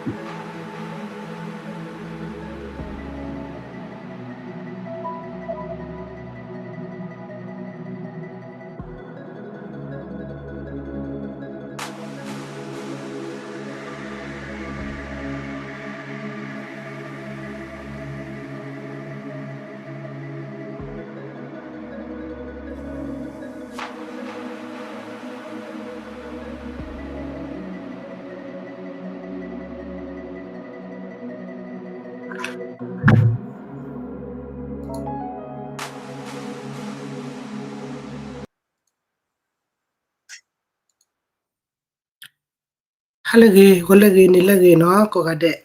ဟါလၢအဂ့ၤ, ဂီၤလၢအဂ့ၤ, နံၤလၢအဂ့ၤနီၤ, ကိးဂၤဒဲး,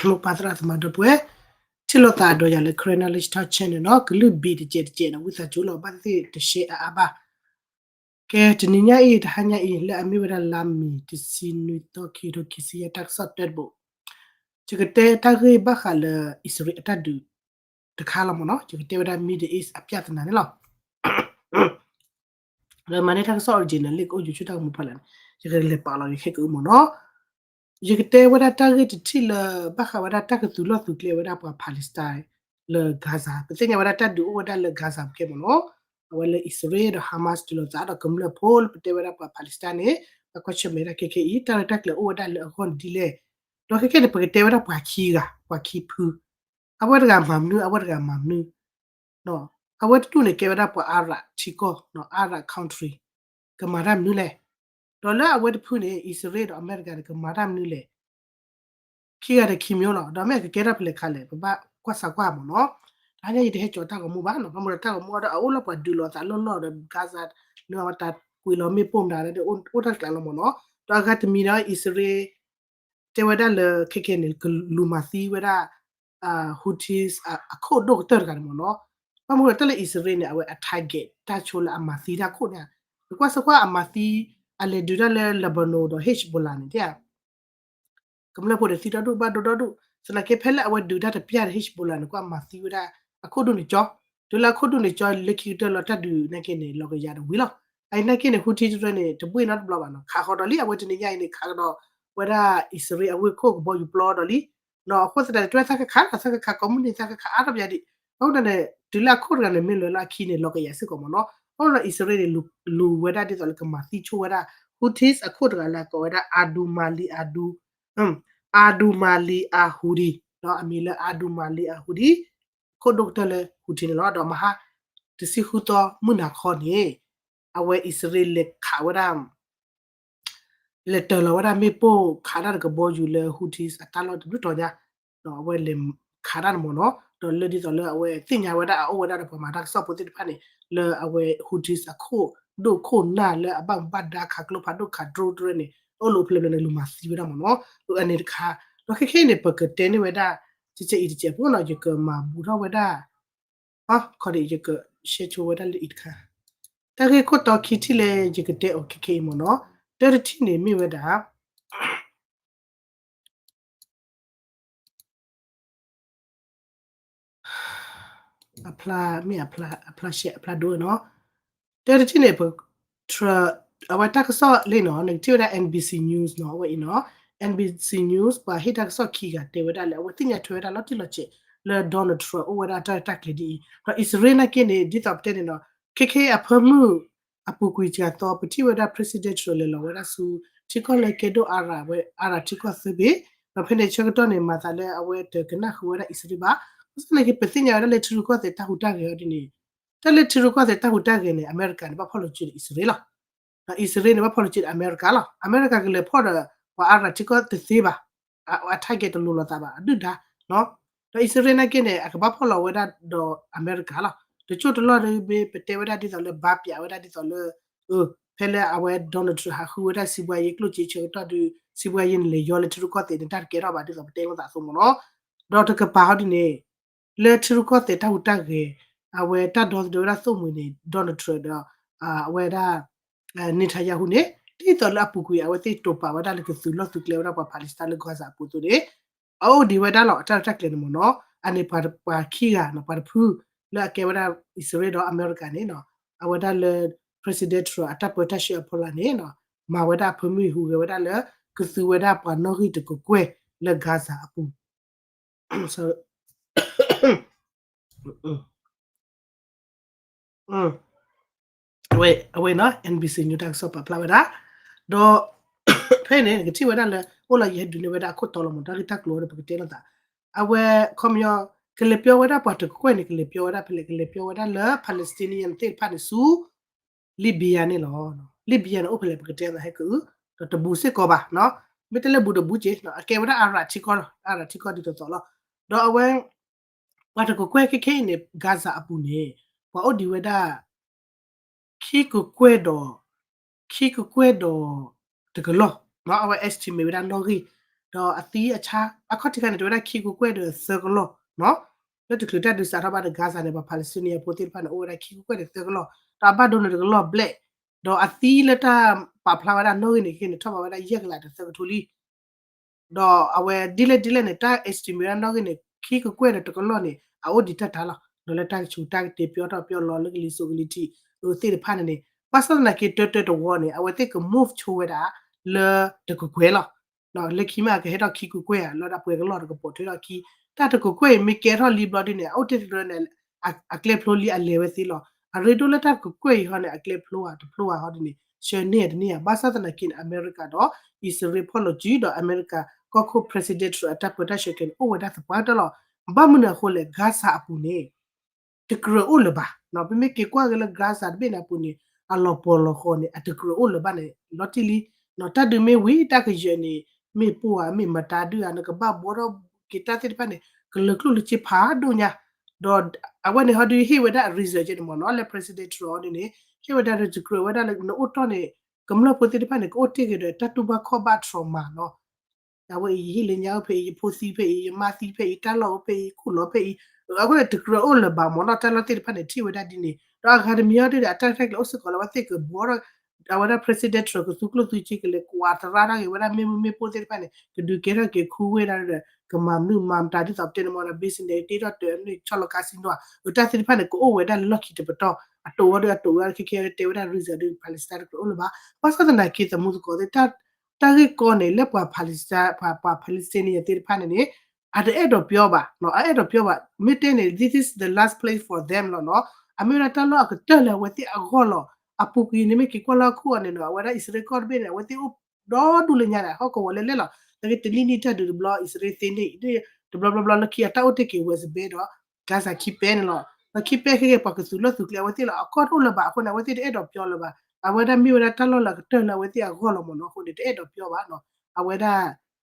မိၢ်ပၢ်သရၣ်သမါဒီပုၢ်ဝဲၢ်, ထံၣ်လိာ်သးဒီးယၤလၢ Karen Knowledge Talk Channel နီၤ, ကလုၢ်ဘ့ၣ်တကဲးတကဲးနီၤ, ဝံသးစူၤလီၤ ဘၣ်သ့ၣ်သ့ၣ်တရှဲအါအါဘၣ်. ကဲ တနံၤညါအံၤ တဟါညါအံၤ လၢအမ့ၢ်ဝဲဒၣ်လါမ့ၤ တဆံနွံသီ ခံကထိခံဆံယဲၢ် တၢ်ကစီၣ်တၢတဘိး, ယကတဲတၢ်ဂ့ၢ်ဘၣ်ဃးလၢ အံၣ်စရ့လးအတၢ်ဒုးတခါလီၤမ့ၢ်နီၤ, ယကတဲဝဲဒၣ် Middle East အပြဿနာန့ၣ်လီၤ. လၢမၤန့ၢ်တၢ်ကစီၣ် original လံာ်ကအိၣ် YouTube တၢ်ဂီၤမူဖီလာ်န့ၣ် ယကလဲၤပာ်လီၤယခဲကအိၣ်မ့ၢ်နီၤ. ယကတဲဝဲဒၣ်တၢ်ဂ့ၢ်တထံၣ်လၢ ဘၣ်ဃးဝဲဒၣ်တၢ်ကသူၣ်လီၢ်သူၣ်ကျဲဝဲဒၣ်ပှၤ Palestine လၢ Gaza, ပသ့ၣ်ညါဝဲဒၣ်တၢ်ဒုးအိၣ်ဝဲဒၣ်လၢ Gaza ပူၤခဲမ့ၢ်နီၤ. အဝဲလၢအံၣ်စရ့လးဒီး Hamas တုၤလီၤသးဒီးကမျၢၢ်ဖိလၢပတဲဝဲဒၣ်ပှၤ Palestine န့ၣ် ပကွၢ်ဆၢၣ်မဲာ်ဒၣ်ခဲခဲအံၤ တၢ်ရဲၣ်တၢ်ကျဲၤအိၣ်ဝဲဒၣ်လၢအဂီၢ်န့ၣ်ဒ်လဲၣ်. ဒီးခဲခဲန့ၣ် ပကတဲဝဲဒၣ်ပှၤခံဂၤ ပှၤခံဖု အဝဲတဂၤမၤမနုၤ အဝဲတဂၤမၤမနုၤ. အဝဲတဒူၣ်န့ၣ် ကဲဝဲဒၣ်ပှၤ Arab ထံကီၢ် Arab country ကမၤတၢ်မနုၤလဲၣ်. ဒီးလၢအဝဲတဖုန့ၣ် အံၣ်စရ့လးဒီးအမဲရကၤန့ၣ် ကမၤတၢ်မနုၤလဲၣ်. ခံဂၤတခံမျိုးလီၤ. ဒီးမ့ၢ်ကကဲထီၣ်ဖဲလဲၣ်ခါလဲၣ် ပဘၣ်ကွၢ်စၢကွၢ်မ့ၢ်နီၤ. တဟါညါယတဟဲကၠီၤတၢ်ဂီၤမူဘၣ်နီၤ, ဘၣ်မနုၤဒီးတၢ်ဂီၤမူအံၤဒီး အအိၣ်လၢပှၤဒုးလိာ်သးလီၢ်လီၢ်ဒီး Gaza လၢအဝဲတၢ်ကွံာ်လီၤမ့ၣ်ပိၢ်မတၤဒီး အိၣ်တၢ်တကျါလီၤမ့ၢ်နီၤ. ဒီးအဂၤတမံၤဒီး အံၣ်စရ့လး တဲဝဲဒၣ်လၢခဲခဲန့ၣ် ကလူၤမၤသံဝဲဒၣ် Houthis အခိၣ်ဒိၣ်ကတၢၢ်တဂၤန့ၣ်မ့ၢ်နီၤ. ဘၣ်မနုၤဒီးတၢ်လၢအံၣ်စရ့လးန့ၣ် အဝဲအ target တၢ်ဆိလၢအမၤသံတၢ်ခိၣ်န့ၣ်, နကွၢ်စၢကွၢ်အမၤသံ အလဲၤဒုးတၢ်လၢ Lebanon ဒီး Hezbollah န့ၣ် ကမျၢၢ်ဖိန့ၣ်သံဒီဒူၣ်ဘၣ်ဒိဒီဒူၣ်, သနာ်က့ဖဲလၢအဝဲဒုးတၢ်တပျၢ်ဒီး Hezbollah န့ၣ် ကွၢ်မၤသံဝဲဒၣ်အခိၣ်ဒိၣ်န့ၣ်ကၠီ, တုၤလၢအခိၣ်ဒိၣ်န့ၣ်ကၠီလၢခံကတၢၢ်လီၤတၢ်ဒုးနာ်က့န့ၣ် လီၤကယၤဒီးဝံၤလီၤ. အအံၤနာ်က့န့ၣ် Houthi တရၢန့ၣ် တဘှ့ၣ်နီတဘျီဘၣ်နီၤ, ခးဃီၤဒီးလံ အဝဲတနံၤညါအံၤန့ၣ် ခးကဒီးဝဲဒၣ်အံၣ်စရ့လးအဝ့ၢ်ခိၣ်ကဘီယူၤပျီဒီးလံ. အဃိသတးန့ၣ် တဝဲသးကခးဒီးသးကခး ကိးမုၢ်နံၤသးကခးအါထီၣ်ပယၤဒံး, အဃိန့ၣ် တုၤလၢအခိၣ်တဂၤန့ၣ် မ့ၢ်လၢလၢအခံန့ၣ် လီၤကယၤစ့ၢ်ကီးမ့ၢ်နီၤ. အဃိဒီးအံၣ်စရ့လးန့ၣ် လူၤဝဲဒၣ်ဒ်သိးလၢကမၤသံဆိဝဲဒၣ် Houthis အခိၣ်တဂၤလၢအကိးဝဲဒၣ် Abdulmalik Abdul, Abdulmalik al-Houthi, အမံၤလၢ Abdulmalik al-Houthi, ခိၣ်ဒိၣ်ကတၢၢ်လၢ Houthi န့ၣ်လီၤ. ဒီးမဟါ တဆံဃုသီမုၢ်နၤခီန့ၣ် အဝဲအံၣ်စရ့လးလဲၤခးဝဲဒၣ် လဲၤတၢၤလီၤဝဲဒၣ်မ့ၣ်ပိၢ်ခးဒၣ်ဒီးကဘီယူၤလၢ Houthis အတၢ်လီၢ်တဘျုးတီၤညါ, ဒီးအဝဲလဲၤခးဒၣ်န့ၣ်မ့ၢ်နီၤ, ဒီးလၢဒ်သိးလၢအဝဲသ့ၣ်ညါဝဲဒၣ်အအိၣ်ဝဲဒၣ်ဒီးပှၤမၤတၢ်ကစီၣ်ဖိသ့ၣ်တဖၣ်န့ၣ် လၢအဝဲ Houthis အခိၣ်ဒိၣ်ခိၣ်နၢ်လၢအဘၣ်မူဘၣ်ဒါခးကျိဖးဒိၣ်ခး drone တရၢန့ၣ် အိၣ်လၢအိၣ်ဖျဲၣ်ဖျဲၣ်န့ၣ် လူၤမၤသံဝဲဒၣ်မ့ၢ်နီၤ, အန့ၣ်တခါ, ဒီးခဲခဲအံၤန့ၣ် ပကတဲန့ၢ်ဝဲဒၣ် ကဲကဲအံၤတကဲးဖိနီၤ ယကမၤဘူးထီၣ်ဝဲဒၣ် ခီဒံး ယကရှဲဆိဝဲဒၣ်လၢအံၤတခါ, တၢ်ဂ့ၢ်ခိၣ်တီခံထံၣ်လၢယကတဲအီၤခဲခဲအံၤမ့ၢ်နီၤ, တၢတထံၣ်န့ၣ်မ့ၢ်ဝဲဒၣ် အဖျါမ့ၢ်အဖျါ အဖျါရှဲအဖျါဒိနီၤ, တၢတထံၣ်န့ၣ် ပ အဝဲတၢ်ကစီၣ်လံနီၤ နကထံၣ်ဝဲဒၣ် NBC News နီၤ အဝဲအံၤနီၤ, NBC News ပှၤဟ့ၣ်တၢ်ကစီၣ်ခံဂၤတဲဝဲဒၣ်လၢ အဝဲသ့ၣ်ညါထွဲဝဲဒၣ်လီၤတံၢ်လီၤဆဲး လၢ Donald Trump အိၣ်ဝဲဒၣ်တၢ်တၢ်ကျဲၤဒ်အံၤ, ဒီးအံၣ်စရ့လးနာ်က့န့ၣ် ဒ်သိးပတဲန့ၣ်နီၤ, ခဲခဲအဖၢမုၢ် အပူၤကွံာ်စှၤသီ ပထံၣ်ဝဲဒၣ် President Trump လဲၤလီၤဝဲဒၣ်ဆူ ထံကီၢ်လၢကဲဒိၣ်အါရးဝဲ အါရးထံကီၢ်သၢဘ့ၣ်, ဒီးဖဲန့ၣ်ဆၢကတီၢ်န့ၣ် မၤသးလၢအဝဲတကနၣ်ဃုာ်ဝဲဒၣ်အံၣ်စရ့လးဘၣ်, ဘၣ်ဆၣ်သနာ်က့ ပသ့ၣ်ညါဝဲဒၣ်လၢထံရူၢ်ကီၢ်သဲးတၢ်ဟူးတၢ်ဂဲၤအီၤဒ်န့ၣ်, တၢ်လၢထံရူၢ်ကီၢ်သဲးတၢ်ဟူးတၢ်ဂဲၤန့ၣ် အမဲရကၤန့ၣ် ဘၣ်ဖီၣ်လိာ်စုဒီးအံၣ်စရ့လးလီၤ. ဒီးအံၣ်စရ့လးန့ၣ် ဘၣ်ဖီၣ်လိာ်စုဒီးအမဲရကၤလီၤ. အမဲရကၤကလဲၤဖီၣ်ဒီး ပှၤအါရးထံကီၢ်တသ့ဘၣ်, အ target တလိၤလိာ်သးဘၣ် အဒုၣ်ဒါ, ဒီးအံၣ်စရ့လးနာ်က့န့ၣ် အကဘၣ်ဖီၣ်လီၤဝဲဒၣ်ဒီးအမဲရကၤလီၤ. တကၠိၢ်တလီၢ်ဒီး ပတဲဝဲဒၣ်ဒ်သိးလၢ ဘါပၠးဝဲဒၣ်ဒ်သိးလၢ ဖဲလၢအဝဲ Donald Trump ဟးဃုဝဲဒၣ်စံးဘှါယ့ကျိၣ်စ့ဆၢကတီၢ်ဒီး စံးဘှါယ့န့ၣ် လဲၤယီလၢထံရူၢ်ကီၢ်သဲးန့ၣ် တၢ်တကဲထီၣ်ဘၣ်ဒ်သိးပတဲလိာ်သးအသိးမ့ၢ်နီၤ, ဒီးတကပၤဟီဒ်န့ၣ် လၢထံရူၢ်ကီၢ်သဲးတၢ်ဟူးတၢ်ဂဲၤ အဝဲတၢ်ဒီသဒၢဝဲဒၣ်သိၣ်မှံၤန့ၣ် Donald Trump ဒီး အဝဲဒၣ် Netanyahu န့ၣ် ဒ်သိးလၢအပူၤကွံာ် အဝဲသ့ၣ်တိာ်ပာ်ဝဲဒၣ်လၢကသုးလီၢ်သုးကျဲဝဲဒၣ်ပှၤ Palestine လၢ Gaza အပူၤအသိးန့ၣ် အအိၣ်ဒံးဝဲဒၣ်လီၤ အတၢ်ရဲၣ်တၢ်ကျဲၤန့ၣ်မ့ၢ်နီၤ, အန့ၣ်ပှၤခံဂၤနီၤ ပှၤတဖု လၢအကဲဝဲဒၣ်အံၣ်စရ့လးဒီးအမဲရကၤန့ၣ်နီၤ, အဝဲဒၣ်လၢ President Trump အတၢ်ပၢတၢ်ဆှၢအဖီလာ်န့ၣ်နီၤ, မၤဝဲဒၣ်အဖၢမုၢ်ဟူးဂဲၤဝဲဒၣ်လၢ ကသုးဝဲဒၣ်ပှၤနီၣ်ဂံၢ်တကကွဲၢ် လၢ Gaza အပူၤ အဝဲ အဝဲနီၤ NBC News တၢ်ကစီၣ်ပာ်ဖျါဝဲဒၣ်, ဒီး ဖဲန့ၣ် နကထံၣ်ဝဲဒၣ်လၢ အိၣ်လီၤယဟဲဒုးန့ၢ်ဝဲဒၣ်အခိၣ်တီလီၤမး တၢ်ဂ့ၢ်တၢ်ကျိၤဒီးပကတဲလိာ်သး, အဝဲ ခီပညီ ကလဲၤပျီဝဲဒၣ်ပှၤတကကွဲၢ်န့ၣ် ကလဲၤပျီဝဲဒၣ်ဖဲလဲၣ် ကလဲၤပျီဝဲဒၣ်လၢ Palestinian သ့ၣ်တဖၣ်န့ၣ်ဆူ Libya န့ၣ်လီၤ. Libya န့ၣ်အိၣ်ဖဲလဲၣ် ပကတဲသးဟဲက့ၤ ဒီးတဘူးစ့ၢ်ကီးဘၣ်, မ့ၢ်တဲလၢဘူးတဘူးက့ၤ အကဲဝဲဒၣ် Arab ထံကီၢ် Arab ထံကီၢ်ဒ်သိးသိးလီၤ. ဒီးအဝဲ ပှၤတကကွဲၢ်ခဲခဲအံၤန့ၣ် Gaza အပူၤန့ၣ် ပှၤအိၣ်ဒံးဝဲဒၣ် ခံကကွဲၢ်ဒီး ခံကကွဲၢ်ဒီး တကလီၢ်, အဝဲ estimate ဝဲဒၣ်နီၣ်ဂံၢ်, ဒီးအသံအဆါ အခီၣ်ထံးခါန့ၣ် တဲဝဲဒၣ်ခံကကွဲၢ်ဒီးသၢကလီၢ်, လၢတချုးတၢ်ဒုးစးထီၣ်ဘၣ်ဒီး Gaza န့ၣ် ပှၤ Palestinian ဖိသ့ၣ်တဖၣ်န့ၣ် အိၣ်ဝဲဒၣ်ခံကကွဲၢ်ဒီးသၢကလီၢ်, ဒီးအဘၣ်ဒိန့ၣ်တကလီၢ်ဘျဲၣ်, ဒီးအသံလၢတၢ်ပာ်ဖျါဝဲဒၣ်နီၣ်ဂံၢ်န့ၣ် ခဲန့ၣ် ထီၣ်ဘးဝဲဒၣ်ယဲၢ်ကလးဒီးသၢကထိလံ ဒီးအဝဲဒ်လဲၣ်ဒ်လဲၣ်န့ၣ် တၢ် estimate ဝဲဒၣ်နီၣ်ဂံၢ်န့ၣ် ခံကကွဲၢ်ဒီးတကလီၢ်န့ၣ် အအိၣ်ဒံးတၢ်တၢ်လီၤ. ဒီးလၢတၢ်ကဆူးတၢ်ကတ့ၤပျီထီၣ်ပျီလီၤလၢကလံၤစိးကလံၤထံးသ့ၣ်တဖၣ်န့ၣ်န့ၣ် ဘၣ်ဆၣ်သနာ်က့တၢတၢတဝီန့ၣ် အဝဲသ့ၣ်က move ဆိဝဲဒၣ် လၢတကကွဲၢ်လီၤ. လၢခံမ့ၢ်အကဟဲထီၣ်ခံကကွဲၢ်ဧါ လၢဒၣ်ပှဲၤကလီၢ်တကပိာ်ထွဲထီၣ်ခံ တၢ်တကကွဲၢ်အံၤမ့ၢ်ကဲထီၣ်လံဘျီဒ်န့ၣ် အအိၣ်တ့ၢ်တရၢန့ၣ် အကျဲဖျိလံအလဲၤဝဲသ့လီၤ. အရ့ဒိၣ်လၢတၢ်တကကွဲၢ်အံၤဟီန့ၣ် အကျဲဖျိဧါတဖျိဧါဟီဒ်န့ၣ် ဆှၢန့ၢ်တန့ၢ်ဧါ. ဘၣ်ဆၣ်သနာ်က့န့ၣ် အမဲရကၤဒီး အံၣ်စရ့လးဖီၣ်လိာ်စု ဒီးအမဲရကၤ ကီၢ်ခိၣ် president အတၢ်ပၢတၢ်ဆှၢက့ၤန့ၣ် အိၣ်ဝဲဒၣ်သပှၢ်တၢၢ်လီၤ. ဘၣ်မနုၤအဃိလဲၣ် Gaza အပူၤန့ၣ် တကြၢးအိၣ်လၢၤဘၣ်. ပမ့ၢ်က့ၤကွၢ်က့ၤလၢ Gaza တဘ့ၣ်န့ၣ်အပူၤန့ၣ် အလီၤပှီၤလီၤဃီန့ၣ် အတကြၢးအိၣ်လၢၤဘၣ်န့ၣ် လီၤတံၢ်လံ. တၢ်ဒုးမ့ၢ်ဝံၤ တၢ်ကယၢၤန့ၣ် မ့ၢ်ပိၢ်ဧါ မ့ၢ်မတၤဒုးဧါ နကဘၣ်ဘှီထီၣ်က့ၤတၢ်သ့ၣ်တဖၣ်န့ၣ် ကလၢၤကျိၣ်လၢစ့ဖးဒိၣ်ညါ ဒီးအဝဲန့ၣ်ဟီဒုးဟ့ၣ်ဝဲဒၣ် reason က့န့ၣ်မ့ၢ်နီၤ လၢ president Trump ဒ်န့ၣ် ဟ့ၣ်ဝဲဒၣ်တကြၢးဝဲဒၣ်လၢနအိၣ်တီၢ်န့ၣ် ကမျၢၢ်ဖိသ့ၣ်တဖၣ်န့ၣ် ကအိၣ်တ့ၢ်က့ၤဒီးတၢ်တူၢ်ဘၣ်ခီၣ်ဘၣ် trauma နီၤ အဝဲအံၤယဟံၣ်လၢညါအိၣ်ဖဲအံၤ ယဖိသံဖဲအံၤ ယမါသံဖဲအံၤ တၢ်လီၢ်အိၣ်ဖဲအံၤ ခူၣ်လီၤဖဲအံၤ အဃိန့ၣ် တကြၢးအိၣ်လၢၤဘၣ်မ့ၢ်နီၤ တၢ်လီၢ်သ့ၣ်တဖၣ်န့ၣ် ထံၣ်ဝဲဒၣ်ဒ်န့ၣ် ဒီးအဂၤတမံၤအံၤဒ်န့ၣ် အတၢ်ရဲၣ်ကျဲၤအိၣ်စ့ၢ်ကီးလၢအဝဲသ့ၣ်ကဘှီထီၣ် အဝဲဒၣ် president Trump ကသူကျိၣ်သူစ့ကလဲၤကွၢ်သရၣ်ထီၣ်က့ၤဝဲဒၣ်မ့ၣ်မုၢ်မ့ၣ်ပိၢ်သ့ၣ်တဖၣ်န့ၣ် ကဒုးကဲထီၣ်က့ၤခူဝ့ၢ်ဒၣ်ဒီး ကမၤမနုၤမၤမတၤဒ်သိးပတဲန့ၣ်မ့ၢ်နီၤ business တ့ထီၣ်တၢ်န့ၣ်ဆီၣ်လီၤ casino အတၢ်သ့ၣ်တဖၣ်န့ၣ် ကအိၣ်ဝဲဒၣ်လၢလီၢ်ခံတပတီၢ် အတိာ်ဝဲဒီးအတိာ်ဝဲဒၣ်ခဲခဲတဲဝဲဒၣ် reason ဒီး Palestine တကြၢးအိၣ်လၢၤဘၣ် ဘၣ်ဆၣ်သနာ်က့သမူသကိးသ့ၣ် တၢ်ဂ့ၢ်ကီန့ၣ် လၢပှၤ Palestine ပှၤ Palestinian သ့ၣ်တဖၣ်န့ၣ်န့ၣ် အတအဲၣ်ဒိးပျီဘၣ် အအဲၣ်ဒိးပျီဘၣ် မ့ၢ်တဲန့ၣ် this is the last place for them လီၤနီၤ အမ့ၢ်ဝဲဒၣ်တၢ်လီၢ်အကတၢၢ်လၢအဝဲသ့ၣ်အဂီၢ်လီၤ အပူၤကွံာ်န့ၣ်မ့ၢ်က့ၤကွၢ်လၢဟီၣ်ခိၣ်အီၤန့ၣ်နီၤ အဝဲဒၣ်အံၣ်စရ့လးကီၢ်တဘ့ၣ်န့ၣ် အဝဲသ့ၣ်အိၣ်ဒီဒူၣ်လၢညါန့ၣ် ဟီၣ်ကဝီၤလဲၣ်လဲၣ်လီၤ သနာ်က့တနံၣ်နံၣ်တၢ်ဒုးတဘျီ အံၣ်စရ့လးသ့န့ၣ် တဘျီဘျီဘျီလၢခံအတၢ်အိၣ်တ့ၢ်က့ၤ West Bank ဒီး Gaza ခံပဲန့ၣ်လီၤ ဒီးခံပဲခဲက့ၤပှၤကသူးလီၢ်သူးကျဲအဝဲသ့ၣ်လီၤ အကီၢ်တအိၣ်လၢၤဘၣ်အဃိန့ၣ် အဝဲသ့ၣ်တအဲၣ်ဒိးပျီလၢၤဘၣ် အဝဲဒၣ်မ့ၢ်ဝဲဒၣ်တၢ်လီၢ်လၢအကတၢၢ်လၢအဝဲသ့ၣ်အဂီၢ်လီၤမ့ၢ်နီၤ အဃိန့ၣ် တအဲၣ်ဒိးပျီဘၣ်နီၤ အဝဲဒၣ်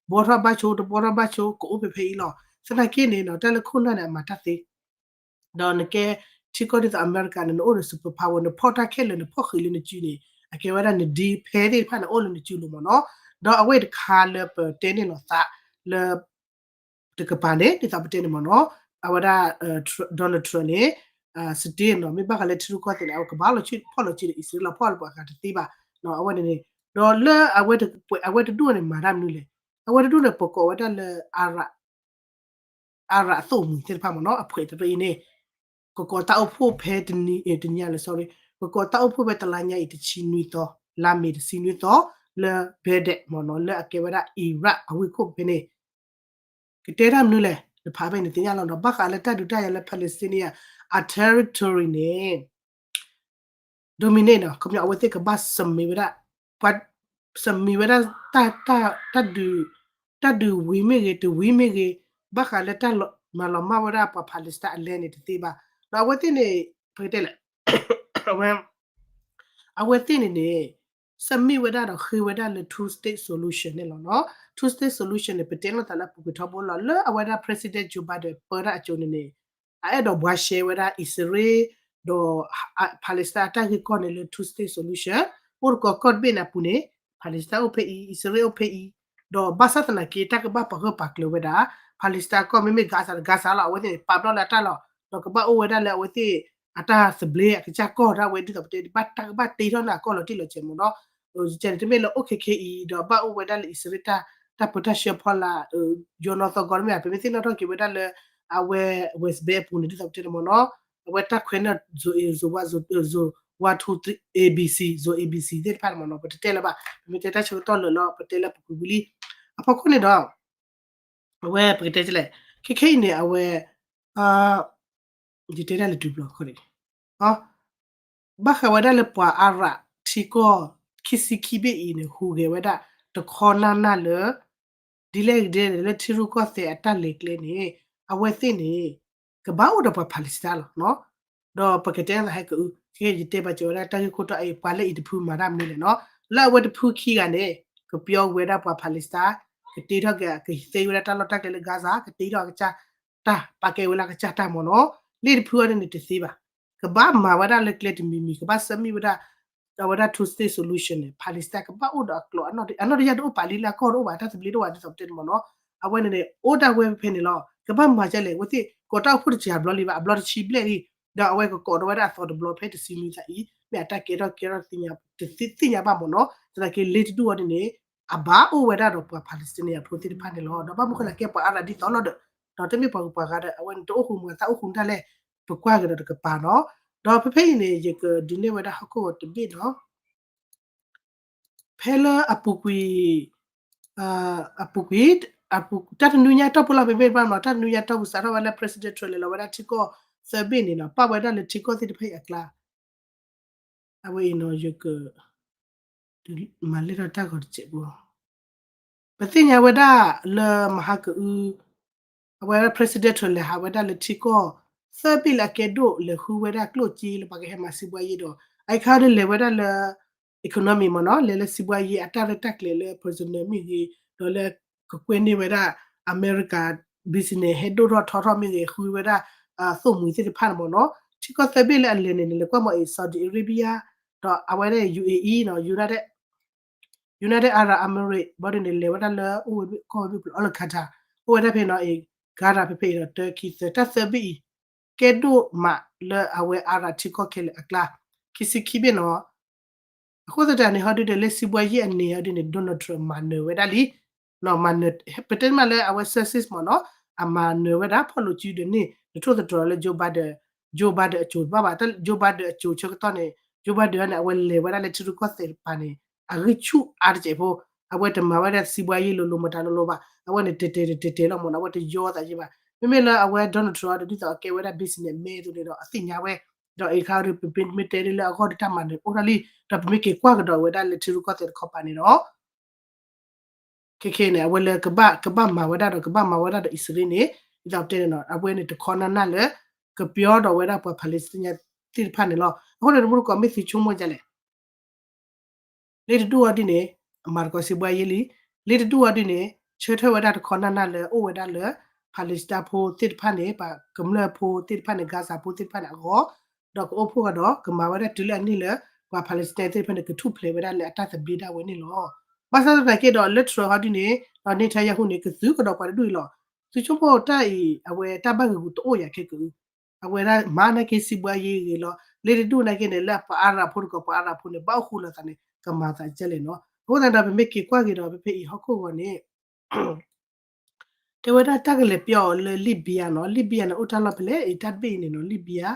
ဘှီထီၣ်ဘၣ်ဆိ တဘှီထီၣ်ဘၣ်ဆိ ကအိၣ်ဖဲဖဲအံၤလီၤ သနာ်က့န့ၣ်နီၤ တၢ်လၢခိၣ်နၢ်န့ၣ် အမၤတၢ်သ့ ဒီးနကဲ ထံကီၢ်ဒ်သိးအမဲရကၤန့ၣ် နအိၣ်ဒီး super power နဖီၣ်တၢ်ခဲလၢာ် နဖီၣ်ဃံးလၢနစုန့ၣ် အကဲဝဲဒၣ်န defense သ့ၣ်တဖၣ်န့ၣ် အိၣ်လၢနစုလိၤမ့ၢ်နီၤ ဒီးအဝဲတခါလၢပတဲန့ၢ်လီၤသးလၢ တကပၤန့ၣ် ဒ်သိးပတဲန့ၣ်မ့ၢ်နီၤ အဝဲဒၣ် Donald Trump န့ၣ် စတ့နီၤ မ့ၢ်ဘၣ်ဃးလၢထံရူၢ်ကီၢ်သဲးန့ၣ် အဝဲကဘၣ်လီၤဖီၣ်လီၤစုဒီး အံၣ်စရ့လးလီၤဖီၣ်လၢပှၤဂၤတသ့ဘၣ် အဝဲန့ၣ်န့ၣ် ဒီးလၢအဝဲတဒူၣ်န့ၣ် မၤတၢ်မနုၤလဲၣ် အဝဲတဒူၣ်န့ၣ် ပကိးဝဲဒၣ်လၢ Arab အသိၣ်မှံၤသ့ၣ်တဖၣ်မ့ၢ်နီၤ အဖှဲးတရၢအံၤန့ၣ် ကကိးတၢ်အိၣ်ဖှိၣ်ဖဲတနံၤ တနံၤလၢ sorry ကကိးတၢ်အိၣ်ဖှိၣ်ဖဲတလါညါအံၤ တဆံနွံသီ လါမ့ၤတဆံနွံသီ လၢ Baghdad မ့ၢ်နီၤ လၢအကဲဝဲဒၣ် Iraq အဝ့ၢ်ခိၣ်ဖဲန့ၣ် ကတဲတၢ်မနုၤလဲၣ် နဖးဖဲန့ၣ်သ့ၣ်ညါလီၤနီၤ ဘၣ်ဃးလၢတၢ်ဒုးတၢ်ယၤလၢ Palestinian အ territory န့ၣ် dominate နီၤ ခီပညီအဝဲသ့ၣ်ကဘၣ် submit ဝဲဒၣ် ပှၤ submit ဝဲဒၣ် တၢ် တၢ် တၢ်ဒုး တၢ်ဒုးဝံၤမ့ၢ်ဂ့ၤ တဝံၤမ့ၢ်ဂ့ၤ ဘၣ်ဃးလၢတၢ်မၤလီၤမၢ်ဝဲဒၣ်ပှၤ Palestine အလဲန့ၣ်တသ့ဘၣ် ဒီးအဝဲသ့ၣ်န့ၣ် ပကတဲလဲၣ် အဝဲ အဝဲသ့ၣ်န့ၣ်န့ၣ် submit ဝဲဒၣ်ဒီးဃ့ဝဲဒၣ်လၢ two state solution န့ၣ်လီၤနီၤ two state solution န့ၣ် ပတဲလိာ်သးလၢအပူၤကွံာ်ထီဘိလီၤ လၢအဝဲဒၣ် President Joe Biden ပၢတၢ်အစိၤန့ၣ်န့ၣ် အအဲၣ်ဒိးဘှါရှဲ ဝဲဒၣ်အံၣ်စရ့လး ဒီး Palestine အတၢ်ဂ့ၢ်ကီၢ်န့ၣ်လၢ two state solution အိၣ်တကီၢ်ကီၢ်တဘ့ၣ်န့ၣ်အပူၤန့ၣ် Palestine အိၣ်ဖဲအံၤ အံၣ်စရ့လးအိၣ်ဖဲအံၤ ဒီးဘၣ်ဆၣ်သနာ်က့တၢ်ကဘၣ်ပာ်ဂၢၢ်ပာ်ကျၢၤဝဲဒၣ် Palestine ကီၢ်မ့မ့ၢ် Gaza ဒီး Gaza လီၤ အဝဲသ့ၣ်န့ၣ် ပာ်ဘျီလၢအတၢ်လီၤ ဒီးကဘၣ်အိၣ်ဝဲဒၣ်လၢအဝဲသ့ၣ် အတၢ်သဘျ့အကစၢ်ကီၢ်ဒၣ်ဝဲဒ်သိးပတဲ ဘၣ်တၢ်ကဘၣ်တ့ထီၣ်န့ၢ်အကီၢ်လီၤတံၢ်လီၤဆဲးမ့ၢ်နီၤ ကဲန့ၣ်တမ့ၢ်လၢအိၣ်ခဲခဲအံၤ ဒီးဘၣ်အိၣ်ဝဲဒၣ်လၢအံၣ်စရ့လး တၢ်ပၢတၢ်ဆှၢဖီလာ် ယိနီၣ်သီဂီၤတမ့ၢ် ပမ့ၢ်သ့ၣ်နီၣ်ထီၣ်က့ၤဝဲဒၣ်လၢ အဝဲ West Bank အပူၤန့ၣ် ဒ်သိးပတဲန့ၣ်မ့ၢ်နီၤ အဝဲတၢ်ခွဲးန့ၢ် zone A zone one zone one two three ABC zone ABC သ့ၣ်တဖၣ်န့ၣ်မ့ၢ်နီၤ ပတတဲလၢၤဘၣ် ပမ့ၢ်တဲတၢ်ဆၢကတီၢ်လၢာ်လီၤ ပတဲလၢပူၤကွံာ်ဝံၤလံ အဖီခိၣ်န့ၣ်ဒီး အဝဲပကတဲလဲၣ်, ခဲခဲအံၤန့ၣ် အဝဲ ယတဲဒၣ်လၢတုၤဘျီခီန့ၣ် ဘၣ်ဃးဝဲဒၣ်လၢပှၤအါရးထံကီၢ် ခံဆံခံဘ့ၣ်အံၤန့ၣ် ဟူးဂဲၤဝဲဒၣ်တခီနၢ်နၢ်လၢ ဒ်လဲၣ်ဒ်လဲၣ်လၢထံရူၢ်ကီၢ်သဲးအတၢ်လဲၤကျဲန့ၣ် အဝဲသ့ၣ်န့ၣ် ကဘၣ်အိၣ်ဒီးပှၤ Palestine လီၤ. ဒီးပကတဲသးဟဲကအု ခဲယတဲပာ်စၢၤဝဲဒၣ်တၢ်ဂ့ၢ်ခိၣ်တီအံၤ ပှၤလၢအံၤတဖုမၤတၢ်မနုၤလဲၣ်နီၤ, လၢအဝဲတဖုခံဂၤန့ၣ် ကပျီဝဲဒၣ်ပှၤ Palestine ကတ့ထီၣ်က့ၤ ကသ့ဝဲဒၣ်တၢ်လီၢ်တၢ်ကျဲလၢ Gaza ကတ့ထီၣ်အကစၢ်တၢ် ပာ်ကဲဝဲလၢအကစၢ်တၢ်မ့ၢ်နီၤ, လၢတဖုအံၤန့ၣ်တသ့ဘၣ်. ကဘၣ်မၤဝဲဒၣ်လၢကျဲတမံၤမံၤ ကဘၣ် submit ဝဲဒၣ် အဝဲဒၣ် two state solution န့ၣ် Palestine ကဘၣ်အိၣ်ဒီးအကျိာ် အနီၢ်တယၢ်တအိၣ်ပာ်လံလၢအကီၢ်တအိၣ်ဘၣ် တၢ်သဘျ့တအိၣ်ဘၣ်ဒ်သိးပတဲန့ၣ်မ့ၢ်နီၤ, အဝဲန့ၣ်န့ၣ် အိၣ်ဒၣ်ဝဲဖဲန့ၣ်လီၤ. ကဘၣ်မၤဒ်လဲၣ် အဝဲသ့ၣ်ကိးတၢ်အိၣ်ဖှိၣ်တစှၤဘျီလံဘၣ် အဘျီတဆံဘျဲၣ်လံ, ဒီးအဝဲကကိးထီၣ်ဝဲဒၣ်အသီတဘျီဖဲတဆံနွံသးအံၤ မ့ၢ်အတၢ်ကဲထီၣ်ကဲထီၣ်သ့ၣ်ညါ တသ့ၣ်ညါဘၣ်မ့ၢ်နီၤ, သနာ်က့လၢတဒူၣ်အီၤဒ်န့ၣ် အဘၣ်အိၣ်ဝဲဒၣ်ဒီးပှၤ Palestinian ဖိသ့ၣ်တဖၣ်န့ၣ်လီၤ. ဒီးဘၣ်မနုၤဃိလဲၣ် ကဲပှၤအါရးဒ်သိးလီၤဒီး ဒီးတမ့ၢ်ပှၤဂုၤပှၤဂၤဒီး အဝဲန့ၣ်တအိၣ်ဃုာ်မၤသးအိၣ်ဃုာ်တၢ်လဲၣ်, ပကွၢ်ကဒီးတကပၤနီၤ. ဒီးဖဲဖဲအံၤန့ၣ် ယကဒုးနဲၣ်ဝဲဒၣ်ဟီၣ်ခိၣ်ဂီၤတဘ့ၣ်နီၤ ဖဲလၢအပူၤကွံာ် အပူၤကွံာ် တၢ်တနွံညါတီၢ်ပူၤလီၤ ပမ့ၢ်ဘၣ်မ့ၢ် တၢ်တနွံညါတီၢ်ပူၤ စးထီၣ်ဝဲလၢ President Trump လဲၤလီၤဝဲဒၣ်ထံကီၢ်သၢဘ့ၣ်န့ၣ်နီၤ ပာ်ဝဲဒၣ်လၢထံကီၢ်သ့ၣ်တဖၣ်အံၤအကျါ အဝဲအံၤနီၤ ယက မၤလဲၢ်ထီၣ်တၢ်ဂီၤတစဲးဖိ ပသ့ၣ်ညါဝဲဒၣ်လၢမဟါကအု အဝဲဒၣ် President Trump လဲၤဟးဝဲဒၣ်လၢထံကီၢ်သၢဘ့ၣ်လၢအကဲဒိၣ် လဲၤဃုဝဲဒၣ်ကျိၣ်စ့လၢပှၤကဟဲမၤစံးဘှါယ့ဒီး အခါဒီးလဲၤဝဲဒၣ်လၢ economy မ့ၢ်နီၤ လဲၤလၢစံးဘှါယ့အတၢ်ရဲၣ်တၢ်ကျဲၤလၢ president မ့ၢ်ဂ့ၤ ဒီးလၢကကွဲန့ၢ်ဝဲဒၣ် အမဲရကၤ business ဟဲဒိၣ်ထီၣ်ထီထီၣ်မ့ၢ်ဂ့ၤ ဃုဝဲဒၣ် သိၣ်မှံၤသ့ၣ်တဖၣ်န့ၣ်မ့ၢ်နီၤ ထံကီၢ်သၢဘ့ၣ်လၢအလဲၤန့ၣ် လဲၤကွၢ်မ့ၢ်အံၤ Saudi Arabia ဒီးအဝဲဒၣ် ယူၢ်အ့အံ United Arab Emirates ဘၣ်ဒ်န့ၣ် လဲၤဝဲဒၣ်လၢအိၣ်ဝဲကီၢ်ဝဲဘ့ၣ်ပူၤလီၤ လၢ Qatar အိၣ်ဝဲဒၣ်ဖဲနီၤအံၤ Qatar ဖဲဖဲအံၤဒီး Turkey သၢ တၢ်သၢဘ့ၣ်အံၤ ကဲဒိၣ်မးလၢအဝဲအါရးထံကီၢ်ခဲလၢာ်အကျါ ခံဆံခံဘ့ၣ်နီၤ အဃိသတးန့ၣ် ဟီဒုဒီးလၢစံးဘှါယ့အန့ၣ် ဟီဒုန့ၣ် Donald Trump မၤနၢၤဝဲဒၣ်လံ မၤနၢၤ ပတဲမးလၢအဝဲ success မ့ၢ်နီၤ အမၤနၢၤဝဲဒၣ် ဖီၣ်လိာ်စုဒီးန့ၣ် နထိၣ်သတြီၤလၢ Joe Biden, Joe Biden အစိၤတဘၣ်ဘၣ် Joe Biden အစိၤဆၢကတီၢ်န့ၣ် Joe Biden န့ၣ် အဝဲလဲၤဝဲဒၣ်လၢထံရူၢ်ကီၢ်သဲးတပၤန့ၣ် အဂံၢ်ဆူၣ်အါတစဲးဖိ အဝဲတမၤဝဲဒၣ်စံးဘှါယ့လိၤလိၤမတၤလိၤလိၤဘၣ် အဝဲန့ၣ်တဲာ်တဲာ်တဲာ်တဲာ်လီၤမ့ၢ်နီၤ အဝဲတယီသးယ့ဘၣ် မ့မ့ၢ်လၢအဝဲ Donald Trump ဒီးဒ်သိးအကဲဝဲဒၣ် business man အသိးန့ၣ်ဒီး အသ့ၣ်ညါဝဲ ဒီးအခါဒီး ပမ့ၢ်တဲဒ်လၢအဂီၢ်ဒီးတၢ်မၤနၢၤအိၣ်ထီၣ်လံ ဒီးပမ့ၢ်က့ၤကွၢ်ကဒီးဝဲဒၣ်လၢထံရူၢ်ကီၢ်သဲးတခီပၤန့ၣ်ဒီး ခဲခဲန့ၣ် အဝဲလၢကဘၣ် ကဘၣ်မၤဝဲဒၣ်ဒီး ကဘၣ်မၤဝဲဒၣ်ဒီးအံၣ်စရ့လးန့ၣ် ဒ်သိးပတဲန့ၣ်နီၤ အဝဲန့ၣ်တခီနၢ်နၢ်လၢ ကပျီဒီးဝဲဒၣ်ပှၤ Palestine သ့ၣ်တဖၣ်န့ၣ်လီၤ. အဃိန့ၣ် တမူတကိးမ့ၢ်သုဆိကမိၣ်ဒ်လဲၣ် လၢတဒူၣ်အီၤဒ်န့ၣ် အမၤသကိးစံးဘှါယ့လံ. လၢတဒူၣ်အီၤဒ်န့ၣ် ဆၢထၢၣ်ဝဲဒၣ်တခီနၢ်နၢ်လၢအိၣ်ဝဲဒၣ်လၢ Palestine ဖိသ့ၣ်တဖၣ်န့ၣ် ပှၤကမျၢၢ်ဖိသ့ၣ်တဖၣ်န့ၣ် Gaza ဖိသ့ၣ်တဖၣ်န့ၣ်အဂီၢ် ဒီးကအိၣ်ဖှိၣ်ကဒီး ကမၤဝဲဒၣ်တုၤလၢအန့ၢ်လၢ ပှၤ Palestine သ့ၣ်တဖၣ်န့ၣ် ကထူၣ်ဖျဲးဝဲဒၣ်လၢအတၢ်သဘျ့ဒၣ်ဝဲန့ၣ်လီၤ. ဘၣ်ဆၣ်သနာ်က့ဒီး လၢ Trump ဟီဒ်န့ၣ် ဒီး Netanyahu န့ၣ် ကသုးကဒီးပှၤတဒူၣ်အံၤလီၤ. သုဆိကမိၣ်တၢ်အံၤ အဝဲတၢ်ဘၣ်ဂ့ၤဂူာ်တအိၣ်ယၤခဲကအု အဝဲဒၣ်မၤနာ်က့စံးဘှါယ့ဂ့ၤလီၤ. လၢတဒူၣ်နာ်က့န့ၣ် လၢပှၤအါရးဖိတကိးပှၤအါရးဖိန့ၣ် ဘၣ်အိၣ်ဃူလိာ်သးန့ၣ် ကမၤသးဒ်လဲၣ်နီၤ. အဃိသတးဒီး ပမ့ၢ်က့ၤကွၢ်က့ၤဒီး ဖဲဖဲအံၤဟီၣ်ခိၣ်ဂီၤန့ၣ် တဲဝဲဒၣ်တၢ်ကလဲၤပျီအီၤလၢ Libya နီၤ. Libya န့ၣ် အိၣ်တၢ်လီၢ်ဖဲလဲၣ် အံၤတၢ်တဘ့ၣ်အံၤန့ၣ်နီၤ Libya.